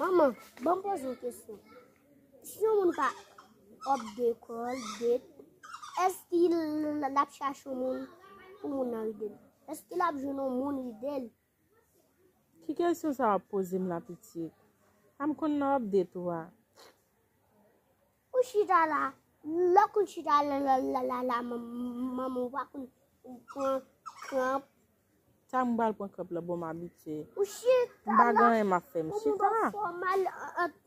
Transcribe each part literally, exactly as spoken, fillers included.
Manman, ban m poze yon kesyon. Si yon moun pa update kò l, date, èske l, l ap chache yon moun pou moun nan ede l? Èske l ap jwenn yon moun ede l? Ki kesyon sa w ap poze m la, pitit? A m konn nan update ou a. Ou chita la, lè w konn chita la, la, la, la, la, manman w pa konn pran kranp. Sa m pral pran kranp la, bon, m abitye. Ou chita M pa la, gen anyen m ap fè, m ou chita. Fò mal, an, an,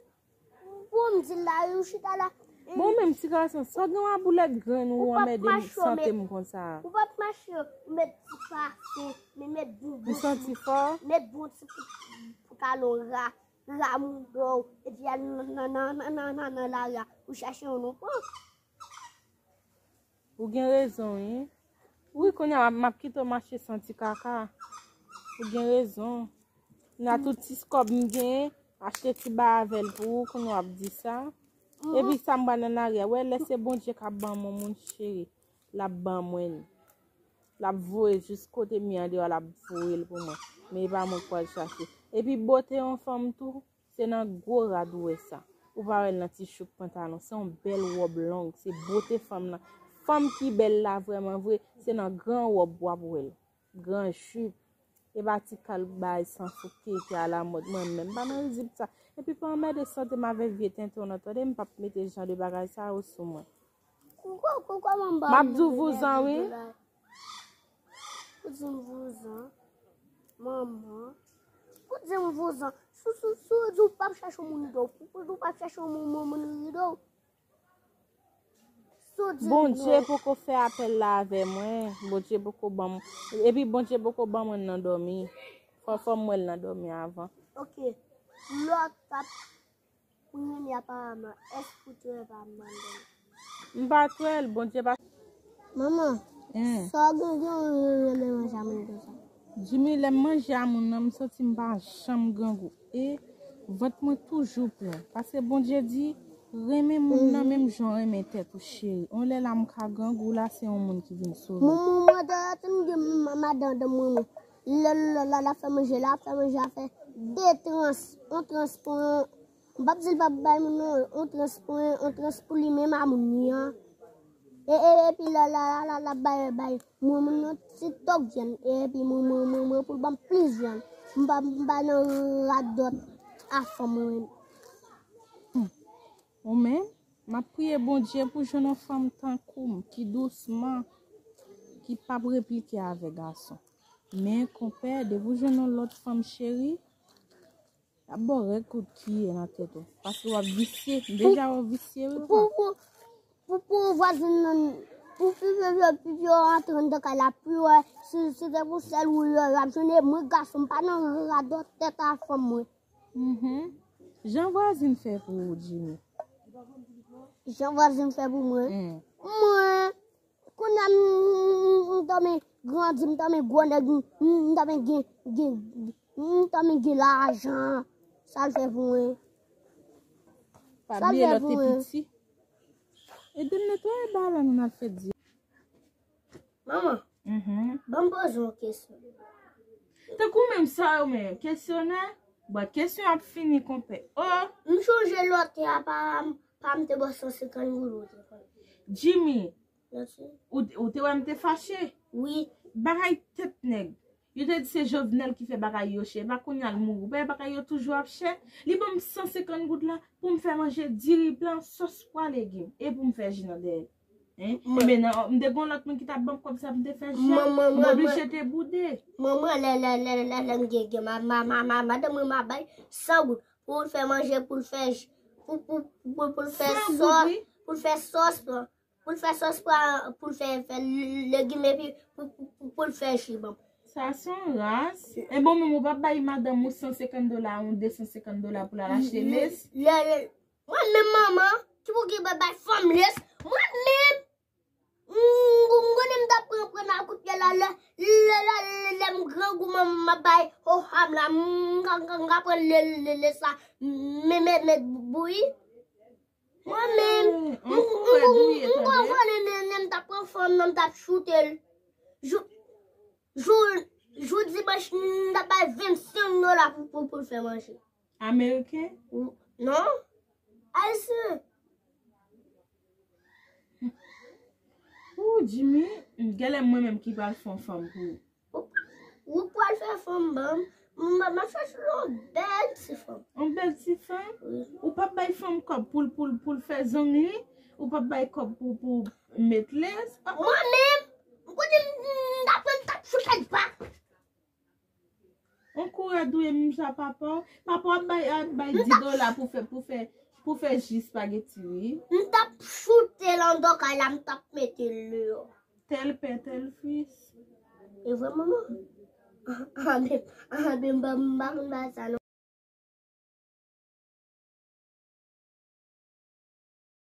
bon, m di la, ou chita la. Bon, menm ti gason, sa w gen w a boulèt grenn ou Ou p ap anmède m, mache, sante met- m konsa. Ou p ap mache, ou met ti pafen, men met bon, M santi fò. met bon ti pout-, poutalon ra, ra mouda w, epi al nan, nan, nan, nan, nan, nan lari a, ou chache yon non pran. Ou gen rezon, wi. Wi, kounye a m ap kite w mache santi kaka. Ou gen rezon. Nan tout ti kòb m genyen, achte ti bagay avè l pou ou, kounye a w ap di sa. Epi sa m pral nan lari a. Wè, lè se Bondye k ap ban m yon moun, cheri, l ap ban mwen li. L ap voye jis kote m ye andeyò, l ap voye l pou mwen. Men e pa mwen k pral chache. Epi bote yon fanm tou, se nan gwo rad ou wè sa. Ou pa wè l nan ti chouk pantalon. Se yon bèl wòb long. Se bote fanm nan. Fanm ki bèl la vrèman vre, se nan gran wòb w ap wè l. Gran jip. E pa ti kal bay san fouke ki alamòd. Mwen menm, m pa nan rizib sa. Epi pa anmède sante m avèk vye tenten w nan, tande, m p ap mete jan de bagay sa yo sou mwen. Koukou, koukou, manman. M ap di w vouzan, wi. Ou di m vouzan. Manman. Ou di m vouzan. Si, si, si w di w p ap chache yon moun ide w, pou, pou w di w p ap chache yon moun, moun, moun ide w. Si w di Bondye non. Poko fè apèl la avè mwen. Bondye poko ban m. Epi Bondye poko ban mwen nan dòmi. Fò, fò m wè l nan dòmi avan. Ok. Lòt ap Premye aparaman, èske ou te wè pa m nan dòmi? M pa t wè l, Bondye pa. Manman, Hmm. sa w gen gen w renmen manje a moun konsa? Jimmy, lè m manje a moun nan, m santi m pa janm grangou. E vant mwen toujou plen. Paske Bondye di, renmen moun nan menm jan w renmen tèt ou, cheri. On lè la m ka grangou la, se yon moun ki vin sove. Mwen, mwen, mwen, te, te m gen ma-, madanm mwen, mwen. Lè, lè, lè, l ap fè manje, l ap fè manje, l ap fè de trans, yon trans pou yon, m p ap di l p ap bay moun non, yon trans pou yon, yon trans pou li menm a moun li an. E, e, epi la, la, la, la, la, bay, bay, mwen, moun nan ti tòk vyann, epi mwen, mwen, mwen, mwen, pou l ban m plis vyann. M pa, m pa nan radòt a fanm mwen. Ou menm, m ap priye Bondye pou jwenn yon fanm tankou m, ki dousman, ki p ap replike avè gason. Men, konpè, depi w jwenn yon lòt fanm cheri, y ap ba w règ kout kiye nan tèt ou. Paske w ap visye, m deja wè w visye, wi. Pou, pou, pou, pou vwazin nan, pou pi, pi, pi, pi, pi yo antre anndan kay la, pi wè, si, si se pou sèl ou yo, y ap jwenn, e mwen gason, m pa nan radòt tèt a fanm mwen. Mhm. Jan vwazin fè pou ou, Jimmy. Jan vwazin fè pou mwen. Mm. Mwen, kounye a m, m, m tèlman grandi, m tèlman gwo nèg, m, m tèlman gen, gen, m tèlman gen lajan. Sa l fè pou mwen? Pa Sa bliye fè lè w te pou mwen? Piti. Ede m netwaye ba la, nou al fè di. Manman, Mhm. ban m poze yon kesyon. Tankou menm sa yo menm, kesyonè, bwat kesyon ap fini, konpè. Oh, M chonje lòt te a pa, pa m te ba w san senkant goud ou te konn. Jimmy, Mèsi. ou, ou te wè m te fache? Wi. Bagay tèt nèg. Yo te di se Jovenel ki fè bagay yo chè. Pa kounye a l mouri. Ou pa wè bagay yo toujou ap chè? Li ban m san senkant goud la pou m fè manje diri blan, sòs pwa, legim. E pou m fè ji nan dèyè. Hein? Ebyen, nan, m te gon lòt moun ki t ap ban m kòb sa pou m te fè ji a. Mwen, mwen, M mwen, oblije te boude. Mwen, mwen, lè, lè, lè, lè, lè m gen, gen ma, ma, ma, ma, madanm mwen ma bay san goud pou l fè manje, pou l fè j-, pou, pou, pou, pou l fè San goud, sòs, wi. Pou l fè sòs pwa, pou l fè sòs pwa, pou l fè, fè legim epi pou, pou, pou, pou l fè ji ban m. Sa se yon ras. E bon, menm ou pa bay madanm ou san senkant dola, ou de san senkant dola pou l al achte les. Lè, lè, mwen menm manman, ki pou ki bay, bay fanm les, mwen menm, m, m konnen m t ap pran, pran nan kout pye la, lè, lè, lè, lè, lè m grangou, m, m ap bay ho ham la, m, m ka, m ka, m ka pran le, le, le sa, men, men, men bouyi. Mwen menm, Yon kourèd ou ye, m tande? Konnen nèg, nèg m t ap pran fanm nan, m t ap choute l. Jou, jou, jou dimanch, m t ap bay vennsenk dola pou, pou, pou l fè manje. Ameriken? Ou- Non? Ayisyen. Ou Jimmy, genlè mwen menm ki pral fè yon fanm pou ou. Ou pral fè fanm ban m. M ap chèche yon bèl ti fanm. Yon bèl ti fanm? Wi. Ou p ap bay fanm kòb pou l pou l pou l fè zong li? Ou p ap bay kòb pou pou met lens? Mwen menm, m konnen m ta pran m t ap fout lèd pa. On kourè dwe mouch a papa w. Papa w ap bay ap bay di dola pou fè pou fè pou fè ji espageti wi. M t ap choute l anndan kay la, m t ap mete l deyò. Tel pè tel fis. E vre manman? Anben, anben, m pa konn ba sa non.